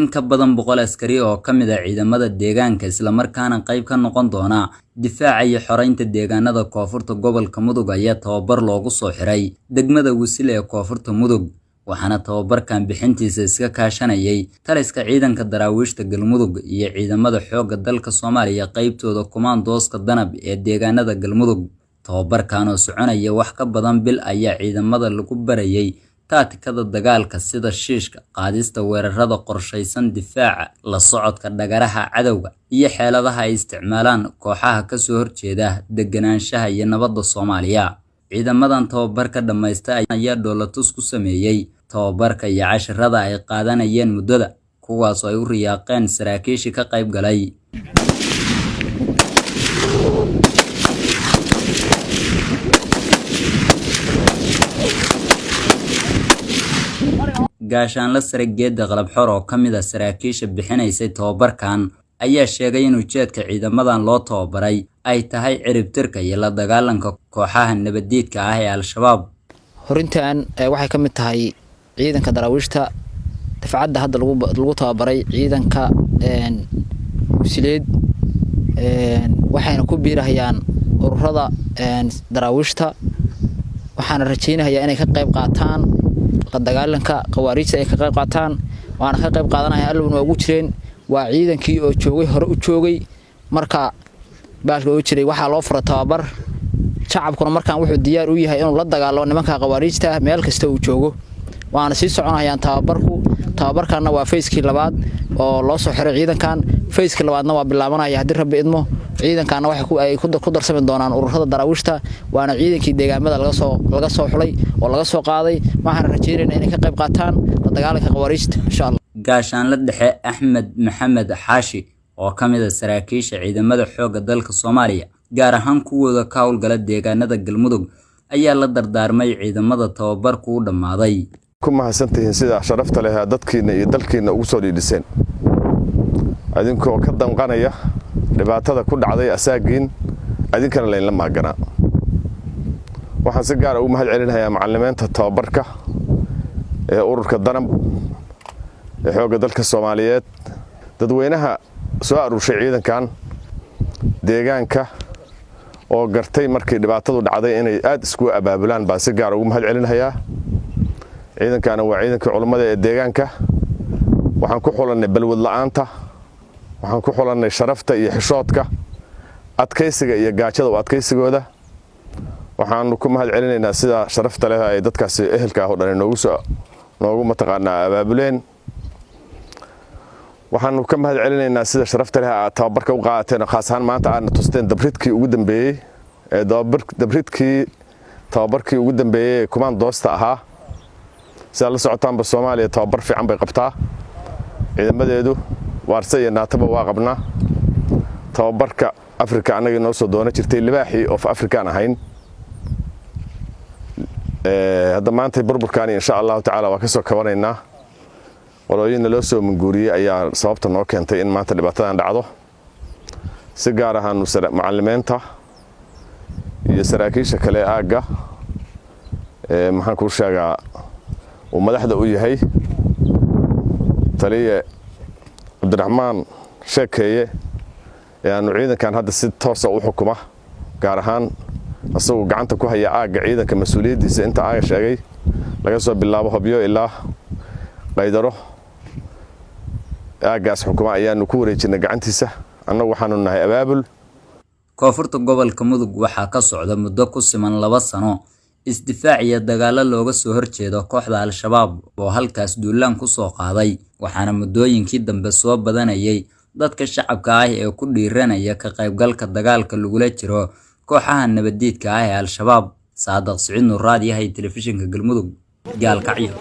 In ka badan 100 askari oo ka mid ah ciidamada deegaanka isla markaana qayb ka noqon doona difaaca iyo xoreynta deegaanada koonfurta gobolka Mudug ayaa tababar loogu soo xiray degmada Wisil ee koonfurta Mudug, waxaana tababarkan bixintiisa iska kaashanayay taliska ciidanka daraawiishta Galmudug iyo ciidamada xoogga dalka Soomaaliya qaybtooda kumaandooska Danab ee deegaanada Galmudug. Tababarkan oo soconaya wax ka badan bil ayaa ciidamada lagu barayay taatikada dagaalka sida shiishka, qaadista weerarada qorshaysan, difaaca, la socodka dhagaraha cadowga, iyo xeeladaha ay isticmaalaan kooxaha ka soo horjeeda deganaanshaha iyo nabadda Soomaaliya. Ciidamadan tababarka dhammaystay ayaa dhoolatus ku sameeyay tababarka iyo casharrada ay qaadanayeen muddada, kuwaas oo ay u riyaaqeen saraakiishii ka qayb galay. Gaashaanle Sare Geeda Qalabxor oo ka mid ah saraakiisha bixinaysay tababarkan ayaa sheegay in ujeedka ciidamadan loo tababaray ay tahay ciribtirka iyo la dagaalanka kooxaha nabadiidka ah ee Al-Shabaab. Horintan waxay ka mid tahay ciidanka daraawiishta dafcadda hadda lagu tababaray ciidanka Wisileed, waxayna ku biirahayaan ururada daraawiishta, waxaana rajaynayaa inay ka qayb qaataan la dagaalanka khawaariijta ay ka qayb qaataan, waana ka qayb qaadanaya allowna waa ugu jireen. Waa ciidankii oo joogay hore u joogay marka baalka oo jiray waxaa loo fura tababar, shacabkuna markaan wuxuu diyaar u yahay inuu la dagaalamo nimanka khawaariijta meel kasta uu joogo, waana sii soconayaan tababarku. Tababarkanna waa fayskii labaad oo loo soo xiray ciidankan, fayskii labaadna waa bilaabanaya haddii Rabbi idmo. Ciidankaana waxay ku darsami doonaan ururada daraawiishta, waana ciidankii deegaamada laga soo xulay oo laga soo qaaday, waxaana rajaynaynaa inay ka qayb qaataan la dagaalanka khawaariijta insha Allah. Gaashaanle Dhexe Axmed Maxamed Xaashi oo ka mid ah saraakiisha ciidamada xoogga dalka Soomaaliya, gaar ahaan kuwooda ka howlgala deegaanada Galmudug, ayaa la dardaarmay ciidamada tababarku u dhammaaday. Ku mahadsantihiin sida sharafta leh dadkiina iyo dalkiina ugu soo dhiidhiseen, adinkoo ka damqanaya dhibaatada ku dhacday asaagiin, adinkana laynla maaganaa. Waxaan si gaara ugu mahad celinayaa macalimiinta tababarka ee ururka Danab ee xoogga dalka Soomaaliyeed, dadweynaha soo aruurshay ciidankan deegaanka oo gartay markii dhibaatadu dhacday inay aad iskugu abaabulaan baan si gaara ugu mahad celinayaa. Ciidankaana waa ciidankii culummada ee deegaanka. Waxaan ku xulannay balwad la'aanta, waxaan ku xulannay sharafta iyo xishoodka, adkaysiga iyo gaajada u adkaysigooda. Waxaanu ku mahad celinaynaa sida sharafta leh ay dadkaasi ehelka ah oo dhan noogu soo noogu mataqaanaa abaabuleen. Waxaanu ka mahad celinaynaa sida sharafta leh aad tababarka u qaadateen, oo khaas ahaan maanta aadna tusteen dabridkii ugu dambeeyey ee dabridkii tababarkii ugu dambeeyey ee kumaandoosta ahaa. Sidaad la socotaanba, Soomaaliya tababar fiican bay qabtaa, ciidamadeedu waarse iyo naataba waa qabnaa. Tababarka Afrika annaga inoo soo doono jirtay, libaaxii of Afrikaan ahayn. Hadda maanta burburkaani insha Allahu tacaala waa ka soo kabanaynaa. Qolooyinna loo soo manguuriyey ayaa sababta noo keentay in maanta dhibaatadan dhacdo. Si gaar ahaanu macalimiinta iyo saraakiisha kale ee aagga, maxaan kuu sheegaa, uu madaxda u yahay taliye Cabdiraxmaan Sheekeeye ee aanu ciidankan hadda si toosa u xukuma, gaar ahaan isagoo gacanta ku haya aagga ciidanka mas-uuliyaddiisa inta aaga sheegay laga soo bilaabo Hobyo ilaa Qaydaro aaggaas xukuma ayaanu ku wareejinay gacantiisa. Annagu waxaanu nahay abaabul. Koonfurta gobolka Mudug waxaa ka socda muddo ku siman 2 sano isdifaac iyo dagaallo looga soo horjeedo kooxda Al-Shabaab oo halkaas duulaan ku soo qaaday, waxaana muddooyinkii dambe soo badanayay dadka shacabka ah ee ku dhiiranaya ka qaybgalka dagaalka lagula jiro kooxaha nabadiidka ah ee Al-Shabaab. Saadaq Siciid Nuur, Raadiyaha iyo Telefishinka Galmudug, Gaalkacyo.